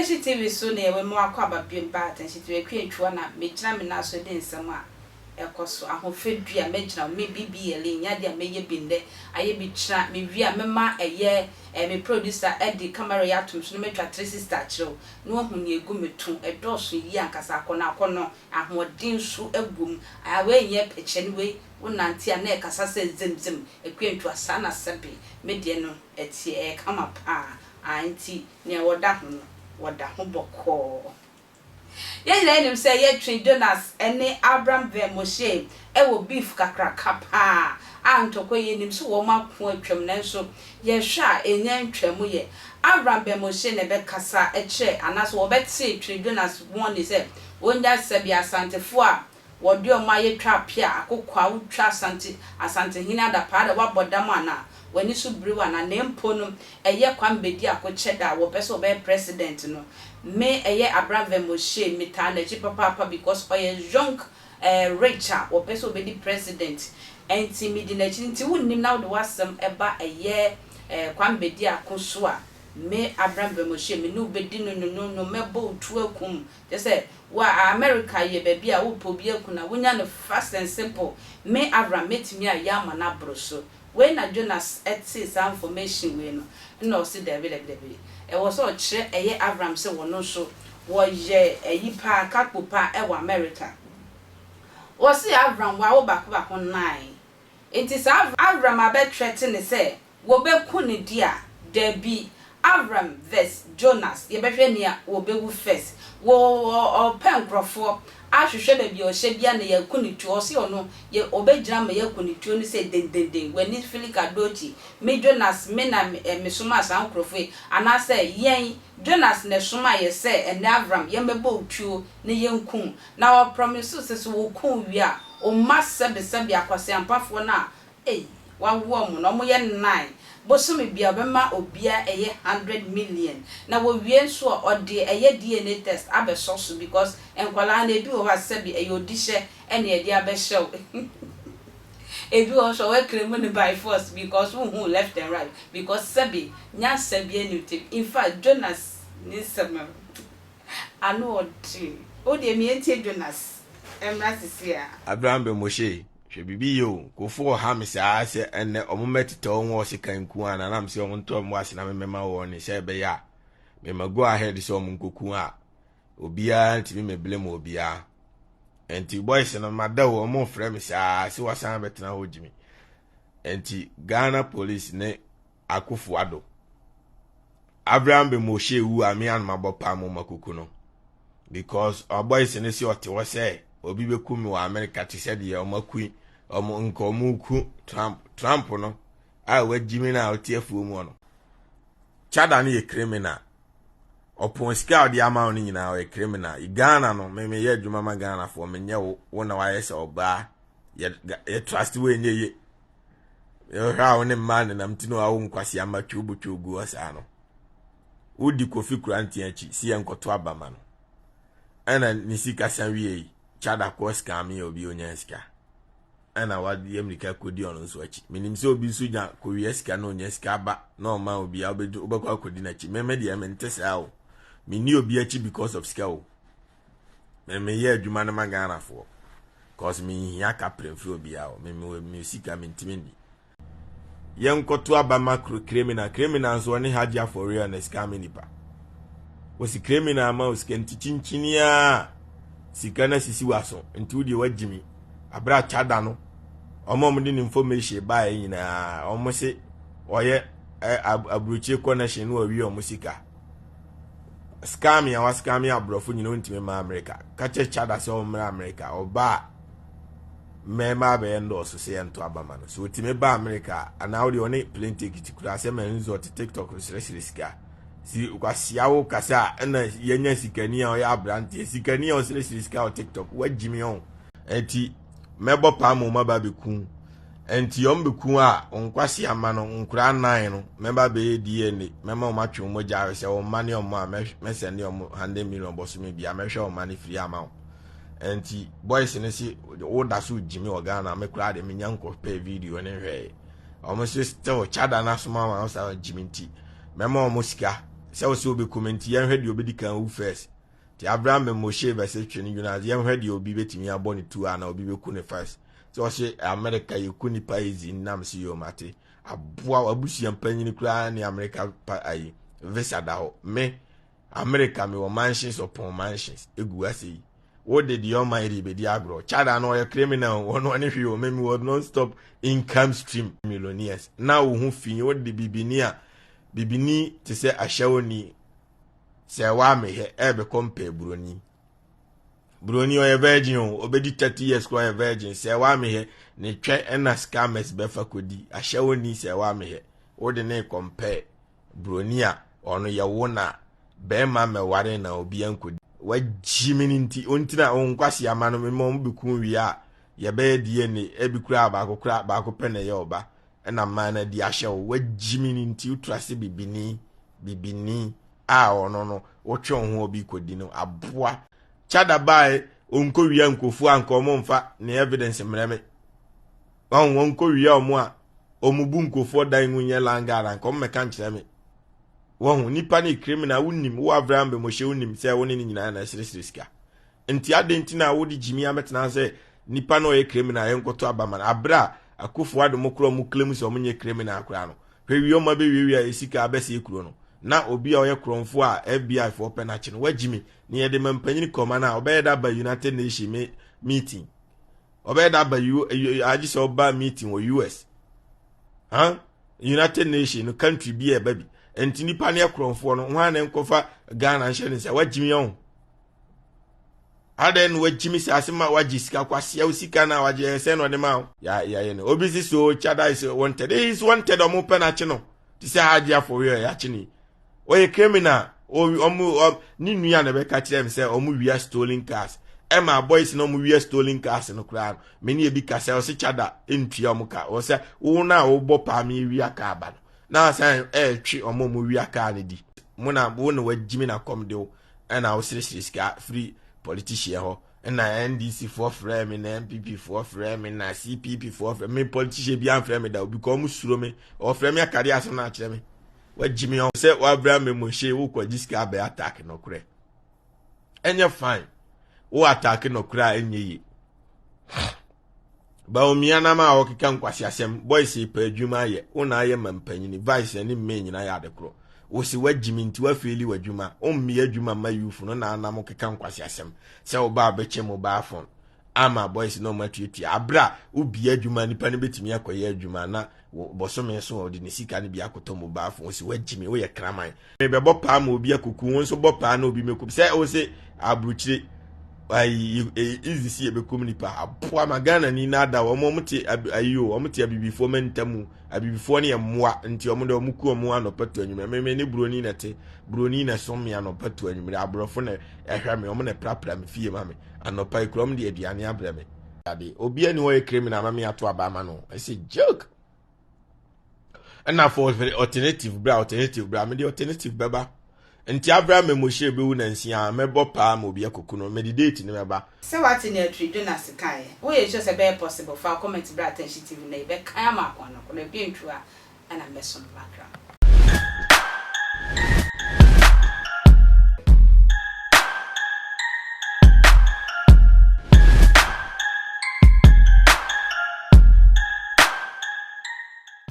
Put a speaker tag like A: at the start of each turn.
A: Atɛnhye TV so na yɛwɔ mu akɔ aba biom ba Atɛnhye TV Akua Antwiwa na megyina me nan so de nsɛm a ɛkɔ so ahofadua mɛgyina me BBL nyɛ adeɛ a mɛyɛ bi nnɛ ayɛ bi kyena mewie a mɛma ɛyɛ eh, me producer de camera yi atom so na matwa 360 akyerɛ wo na wahu nea ɛgu me to ɛdɔɔso yie ankasa akɔnɔ akɔnɔ ahoɔden nso agu mu ah wei nyɛ pɛkyɛ ne wei wonante a na ɛkasa sɛ zemzem Akua Antwiwa saa na sɛbe me deɛ no ɛteɛ ɛyɛ kama paa ah nti nea wɔda ho no wɔda ho bɔkɔɔ. Yɛn nyinaa nim sɛ yɛtwe Jonas ne Abram Ben Moshe wɔ beef kakraka paa a ntɔkwa yi yɛnim sɛ wɔn ako atwam nanso yɛhwɛ a ɛnnya ntwaa mu yɛ. Abram Ben Moshe na ɛbɛkasa kyerɛ anaasɛ wɔbɛtee Twene Jonas wɔn sɛ wɔnnyae sɛbea Asantefoɔ a Wɔde ɔmo ayɛ twa apea akokoaa wotwa Asante Asantehene adapaa dɛ woabɔ dam anaa? W'ani so biri wo anaa? Na mpo no ɛyɛ Kwame Bedi Akokyɛ da a wɔpɛ sɛ ɔbɛyɛ president no me ɛyɛ Abraham Vermoshe me taa n'akyi papaapa because ɔyɛ young eh rich a wɔpɛ sɛ ɔbɛdi president ɛnti me di n'akyi nti wonnim na wode w'asɛm ɛba ɛyɛ eh Kwame Bedi Ako so a me Abraham Vermoshe me ne wo bɛdi no nononno mɛbɔ wo tuo akum Kyerɛ sɛ, wo a, America yɛ baabi a wopɛ obi aku no a, wonya no fast and simple. Me, Avram, mɛtumi ayɛ ama no aboro so. Wei na Jonas tee saa information wei no, nna ɔse dabi dabi dabi, ɛwɔ sɛ ɔkyerɛ ɛyɛ Avram sɛ wɔno nso wɔyɛ ayi paa, kakpo paa ɛwɔ America. Wɔse Avram wawo baako baako nine, Enti sɛ Avram abɛtrɛte no sɛ wɔbɛku no di a, dabi. Avram vs Jonas, yɛbɛhwɛ nea wɔbɛwu first. Wɔ ɔpɛ nkorɔfoɔ ahwehwɛ baabi a ɔhyɛ biara na yɛaku no tuo. Ɔse ɔno yɛ ɔbɛgyina ma yɛaku no tuo no sɛ dendenden. W'ani Filika Dochi, me Jonas me na mesomaa saa nkorɔfoɔ yi, anaasɛ yɛn, Jonas na ɛsomaa yɛ sɛ ɛnnɛ Avram yɛmmɛbɔ wo tuo na yɛnku wo. Na ɔpromisoo sɛ sɛ wɔku wo wie a, Wo mma sɛbesɛbe akwaseampafoɔ no a ei wawoa wɔn no wɔn yɛ nine bosome biara ɔbɛma obia ɛyɛ hundred million na wɔwie nso a ɔde ɛyɛ DNA test abɛsɔ so because nkwadaa no ebi wɔ hɔ a sɛbe ɛyɛ odihyɛ ɛna yɛde abɛhyɛ wo ebi wɔ hɔ nso a wɔaklemu no by force because wonhu left and right because sɛbe nyansa biara nni wo tirim infact Jonas ne nsɛm no. Ano ɔden. Wo deɛ me yɛntie Jonas mmra sisi a.
B: Abraham bɛ Moshe, hwɛ biribi yɛ o, nkurɔfoɔ ɔha me saa sɛ ɛnnɛ ɔmo mmɛtetɛ wɔn wɔ sekan nku a na nam sɛ ɔmo ntɔ mmoa ase na me mmɛma wɔn ne sɛ ɛbɛyɛ a mema go ahead sɛ ɔmo nkoku a obiara ntumi me blame obiara nti boys no mada o ɔmo frɛ me saa sɛ wasan abɛtena hɔ gyimi nti Ghana police ne Akufo Addo Abraham bɛ Moshe wu a me ano mabɔ paa mo makuku no because ɔboys no si ɔte hɔ sɛ obi bɛku me wɔ America te sɛ deɛ ɔmo aku ɔmo nka ɔmo ku Trump Trump no a wagyi me no a ɔte afuo mu no Chada no yɛ criminal ɔpɔn sika a ɔde ama wo no nyinaa ɔyɛ criminal Ghana no me meyɛ adwuma ma Ghanafoɔ menyɛ wo wo na wayɛ sɛ ɔbaa yɛ yɛ trust wo ɛnyɛ ye Yɛhwɛ a wo ne mmaa nenam nti na wawo nkwasea mma twiw bo twiw gu hɔ saa no. Wodi Kofi Kuranten akyi si yɛn nkɔto aba ma no. Ɛna ne sika san wie yi, Chada kɔ scam yɛ obi onya sika. Ɛna wayɛ mmirika kɔdi ɔno nso akyi. Menim sɛ obi nso nya kɔwia sika na onya sika aba na ɔma obi a wobɛkɔ akɔdi n'akyi. Meme deɛ mente saa o. Menni obi akyi because of sika o. Me meyɛ adwuma no ma Ghanafoɔ cause menhia kaprɛ mfiri obiara hɔ. Me me me sika mentumi nni. Yɛnkɔto aba ma criminal. Criminal nso ɔne Hajia for real na sika me nipa. Wɔsi criminal ama wo sika nti kyinkyini a sika no asisi w'aso nti wo deɛ wagyi mi. Abere a kyada no wɔn a wɔde ne information baeɛ nyinaa wɔn se ɔyɛ aburokyire connection no wɔawie wɔn sika. Scam a wascam aborɔfo nyina ɔntumi mma America. Ka kyerɛ Chada sɛ ɔmmra America. Ɔba a mmarima abɛyɛ ndɔɔso sɛ yɛnto aba ma no. So ɔtumi ba America a anaa wodeɛ ɔne plane ticket kura sɛ ma nso ɔte TikTok srɛsrɛ sika. Si kwasia wo kasa a ɛna yɛnya sikani a ɔyɛ aberanteɛ. Sikani a ɔsrɛsrɛ sika wɔ TikTok wagyimi ɔn. Enti mɛbɔ paa ma wɔn aba abɛku nti wɔn bɛku a nkwasi ama no nkoraa nan no mɛba bɛyɛ DNA mɛma wɔn atwe wɔn mogya ahwɛ sɛ wɔn mma ne wɔn a mɛsɛ ne wɔn 100 million bɔsome bia mɛhwɛ wɔn mma no firi ama wɔn nti boys no si woda so gyimi wɔ Ghana me koraa de menya nkɔpɛ video ne hwɛɛ wɔn si still kyada no asoma wɔn sa gyimi nti mɛma wɔn sika. Sɛ wo sɛ wobɛku me nti yɛnhwɛ deɛ obɛdi kan wu first. Nti Abraham bɛ Moshe bɛse twe ne Jonas yɛnhwɛ deɛ obi bɛtumi abɔ ne tuo anaa obi bɛku ne first. Sɛ ɔse America yɛku nipa easy nam se yoo mate. Aboa w'abusua panyini koraa ne America pa ayi visa da hɔ. Me America me wɔ mansions upon mansions egu ase yi. Wo de deɛ ɔma yɛ de bɛdi agorɔ. Chada no ɔyɛ criminal ɔno ɔne hwee o me me wɔ non stop income stream millionaires. Na wo ho fi wo de bibini a bibini te sɛ ahyɛwoni sɛ waa mehɛ ɛbɛkɔ mpɛ buroni. Buroni ɔyɛ virgin o obedi 30 years kora ɔyɛ virgin sɛ waa mehɛ ne twɛ ɛna scammers bɛfa kɔdi ahyɛwoni sɛ waa mehɛ wo de ne compare Broni a ɔno yɛ wo na bɛɛma mɛware na obia nkɔdi. Wagyi me no nti ontina wo nkwasi ama no mema ɔmo bɛku wie a yɛbɛyɛ DNA ebi koraa baako koraa baako pɛ na ɛyɛ ɔba ɛna mmaa no adi ahyɛ wo wagyi me no nti wotra se bibini bibini a ɔno no wotwe wo ho obi kɔdi no aboa kyada bae ɔnkɔ wia nkofuo anka ɔmo mfa ne evidence mmerɛ me wɔn wɔnkɔ wia ɔmo a wɔn bu nkurɔfoɔ dan mu nyɛ langar anka wɔn mmɛka nkyerɛ me wɔho nipa ne criminal wonim wo Abraham bɛmɔhyɛ wonim sɛ wo ne ne nyinaa na ɛseresere sika nti adɛn nti na wode gyimi abɛtena sɛ nipa na ɔyɛ criminal yɛnkɔtɔ aba ma no aberɛ a akufo ado mo korɔ mo claim sɛ ɔmo nyɛ criminal koraa no hwɛ wie ɔmo abɛwiawia yɛ sika abɛsɛe kuro no na obi a ɔyɛ korɔmfoɔ a FBI foɔ pɛ no akye no wagyimi ne yɛde ma mpanyini kɔma no a ɔbɛyɛ da aba United Nation meeting ɔbɛyɛ dɛ aba U agye sɛ ɔba meeting wɔ US huh? United Nation no country bi a ɛba bi nti nipa ne ɛkorɔmfoɔ no hwan na nkɔfa Ghana nhyɛ ne nsa wagyimi ɔho adɛn na wagyimi sɛ ase ma wagye sika kwasia wo sika na wagye ɛyɛ sɛ na ɔde ma wo ya yɛyɛ no obi si so chada is wanted he is wanted ɔmo pɛ n'akye no te sɛ hagye afɔwe a yɛakye ne ɔyɛ criminal ɔmo ne nua na ɛbɛka kyerɛ me sɛ ɔmo wia stolen cars ɛma boys na ɔmo wia stolen cars no koraa no me ne ebi kasa ɔsi kyada ntua ɔmo ka ɔsɛ wo na wobɔ paa me wia kaa ba no na asan ɛɛtwe ɔmo ɔmo wia kaa no di mo na wo na wagyimi na kɔm de wo ɛna woseresere sika firi politician hɔ ɛna ndc foɔ frɛ me na npp foɔ frɛ me na cpp foɔ frɛ me politician bi amfrɛ me da obi kɔ ɔmo suro me ɔfrɛ me akade asɛm na akyerɛ me wagyi me sɛ wabra me mo hye wokɔgye sika abɛ attack nɔkorɛ ɛnyɛ fine wo attack nɔkorɛ a ɛnyɛ yie baomia nam a ɔkeka nkwasi asɛm boys pɛ adwuma ayɛ wo na ayɛ ma mpanyini vice ne mme nyina yɛ ade korɔ wo se wagyi me nti wafeeli w'adwuma wommea adwuma ma youth no na anam keka nkwasi asɛm sɛ wo ba abɛkyɛ mobile phone ama boys na ɔmo atuatua abere a wobia adwuma nipa no betumi akɔyɛ adwuma na bɔsome so a ɔde ne sika no bi akɔtɔ mobile phone wosi wagyi me woyɛ kraman mebɛbɔ paa ma obi akuku wo nso bɔ paa na obi mɛkum sɛ wo se aburukyire ayi easy si yɛbɛkum nipa aboa ma Ghana ni na ada wɔn wɔn te ayi o wɔn te abibifoɔ ma ntamu abibifoɔ no yɛ mmoa nti wɔn de wɔn ku wɔn anɔpa to anwummerɛ meme ne buroni na te buroni na ɛsom me anɔpa to anwummerɛ aborɔfo na ɛhwɛ me wɔn na ɛprapra me fie ma me Anɔpa yi kura ɔmo de aduane abrɛ me. Ade obi ani hɔ yɛ criminal ama me ato aba ama no. Ɛsɛ joke. Ɛna for alternative bra alternative bra me de alternative bɛba. Nti abra me mo hyɛ bɛwu na nsia mɛbɔ paa ma obi akoko no mede date no bɛba.
A: Sɛ wate nea Twi Jonas kaeɛ, woyɛ sure sɛ ɛbɛyɛ possible? Fa wo comment bra Attention TV na yɛbɛkan ama ako anako na ɛbi ntwu a ɛna mɛsom makra.